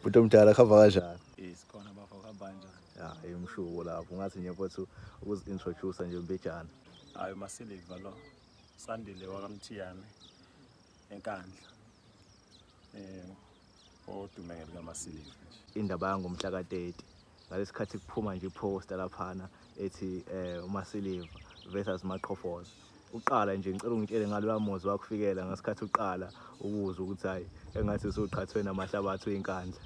Bhuti omdala, kuhamba kanjani? Sikhona bafo, kuhamba kanjani? Ya, imshuko lapho. Ungathi nje mfowethu ukuzi-introduce nje mbijana. Hayi, uMasiliva lo. Sandile wakaMthiyane eNkandla. Odume ngelikaMasiliva nje. Indaba yangomhla ka-30 ngalesikhathi kuphuma nje iposter laphana ethi uMasiliva versus Maqhofoza. Uqala nje ngicela ungitshele ngaloya muzwa wakufikela ngesikhathi uqala ukuzwa ukuthi hayi, engathi usuqhathwe namahlabathi uyiNkandla.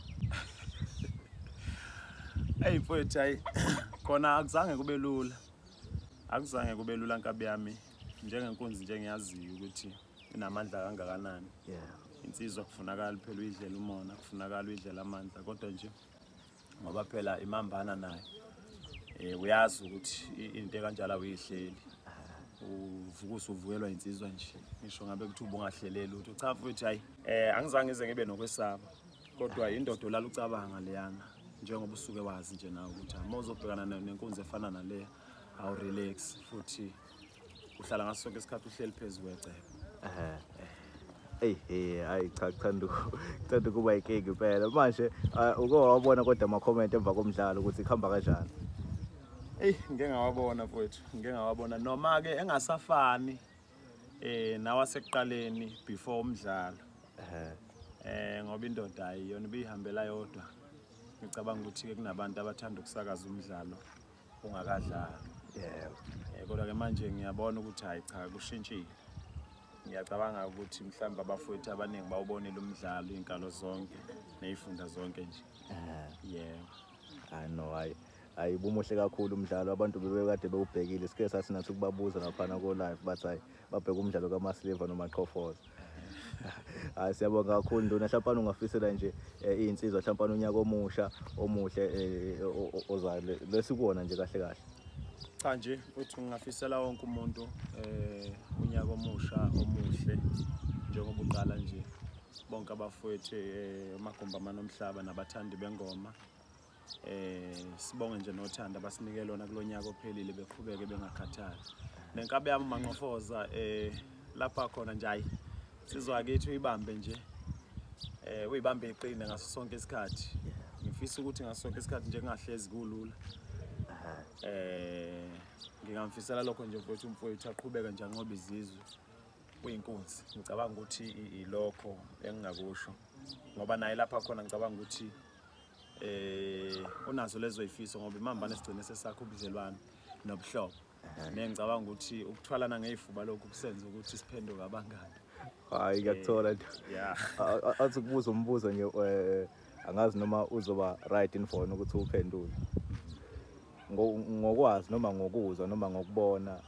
Hey mfowethu, hayi khona akuzange kube lula. Akuzange kube lula, nkabi yami, njengenkunzi nje ngiyaziyo ukuthi inamandla kangakanani. Insizwa kufunakala phela uyidlela umona, kufunakala uyidlela amandla, kodwa nje ngoba phela imambana nayo uyazi ukuthi into ekanjalo awuyihleli. Uvuka usuvukelwa insizwa nje, ngisho ngabe kuthiwa ubungahleleli ukuthi cha mfowethu, hayi angizange ngize ngibe nokwesaba, kodwa indoda olala ucabanga leyana, njengoba usuke wazi nje nawe ukuthi uma uzobhekana nenkunzi efana naleya awu-relax, futhi uhlala ngaso sonke isikhathi uhleli phezu kwecebo. Eyi hey, hayi cha, kuthanda ukuba inkinga impela. Manje uke wawabona kodwa ama-comment emva komdlalo ukuthi kuhamba kanjani? Eyi, ngike ngawabona mfowethu, ngike ngawabona, noma-ke engasafani nawasekuqaleni before umdlalo. Ngoba indoda hayi yona ibihambela yodwa. Ngicabanga ukuthi-ke kunabantu abathanda ukusakaza umdlalo ungakadlali. Kodwa-ke manje ngiyabona ukuthi hayi cha, kushintshile. Ngiyacabanga ukuthi mhlawumbe abafowethu abaningi bawubonile umdlalo iy'nkalo zonke ney'funda zonke nje. Yebo. Hayi no, hayi hayi, bumuhle kakhulu umdlalo, abantu bebekade bewubhekile. Sike sathi nathi ukubabuza laphana ko-live, bathi hayi, babheka umdlalo kaMasiliva noMaqhofoza. Hayi, siyabonga kakhulu nduna. Mhlawumbe ungafisela nje iy'nsizwa mhlawumbe unyaka omusha omuhle ozayo lesikuwona nje kahle kahle. Cha nje futhi ngingafisela wonke umuntu unyaka omusha omuhle, njengoba uqala nje, bonke abafowethu amagumbi amanomhlaba nabathandi bengoma. Sibonge nje nothando abasinike lona kulonyaka ophelile, beqhubeke bengakhathali. Nenkabi yami uManqofoza lapha khona nje, hayi sizwa kithi uyibambe nje, uyibambe iqine ngaso sonke isikhathi. Ngifisa ukuthi ngaso sonke isikhathi nje kungahlezi kulula. Ngingamfisela lokho nje mfowethu, umfowethu aqhubeke nje anqobe izizwe, uyinkunzi. Ngicabanga ukuthi ilokho engingakusho, ngoba naye lapha khona ngicabanga ukuthi unazo lezo yifiso, ngoba imambane sigcine sesakho ubudlelwano nobuhlobo. Nengicabanga ukuthi ukuthwalana ngey'fuba lokhu kusenza ukuthi siphenduke abangani. Hayi, ngiyakuthola nje. Athi ukubuza umbuzo nje, angazi noma uzoba right in for ukuthi uphendule. Ngokwazi noma ngokuzwa noma ngokubona,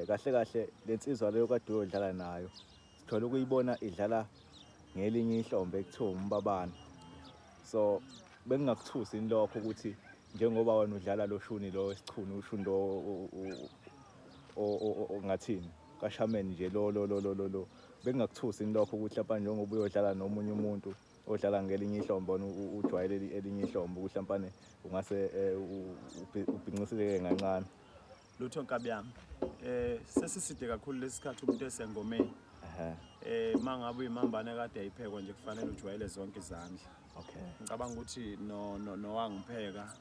kahle kahle lensizwa leyo kade uyodlala nayo, sithola ukuyibona idlala ngelinye ihlombe ekuthiwa umbabana. So bekungakuthusi yini lokho ukuthi njengoba wena udlala lo shuni lo esichunu, ushuni lo ongathini kashameni nje lo lo lo lo lo lo, bekungakuthusi yini lokho ukuthi lapha njengoba uyodlala nomunye umuntu odlala ngelinye ihlombe, wena ujwayele elinye ihlombe, ukuthi mhlawumbe ungase ubhinciseleke kancane? Lutho nkabi yami, sesiside kakhulu lesikhathi umuntu esengomeni. Mangabe uyimambane kade ayiphekwa nje, kufanele ujwayele zonke izandla. Ngicabanga ukuthi no nowangipheka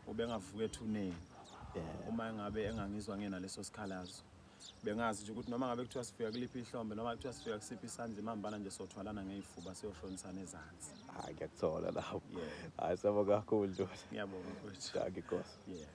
ubengavuka ethuneni uma engabe engangizwa ngena leso sikhalazo. Bengazi nje ukuthi noma ngabe kuthiwa sifika kuliphi ihlombe, noma kuthiwa sifika kusiphi isandla, imambana nje sothwalana ngey'fuba siyoshonisana ezansi. Hayi, ngiyakuthola lapho. Hayi, siyabonga kakhulu ndoda. Ngiyabonga mfowethu. Dankie Nkosi. Yeah.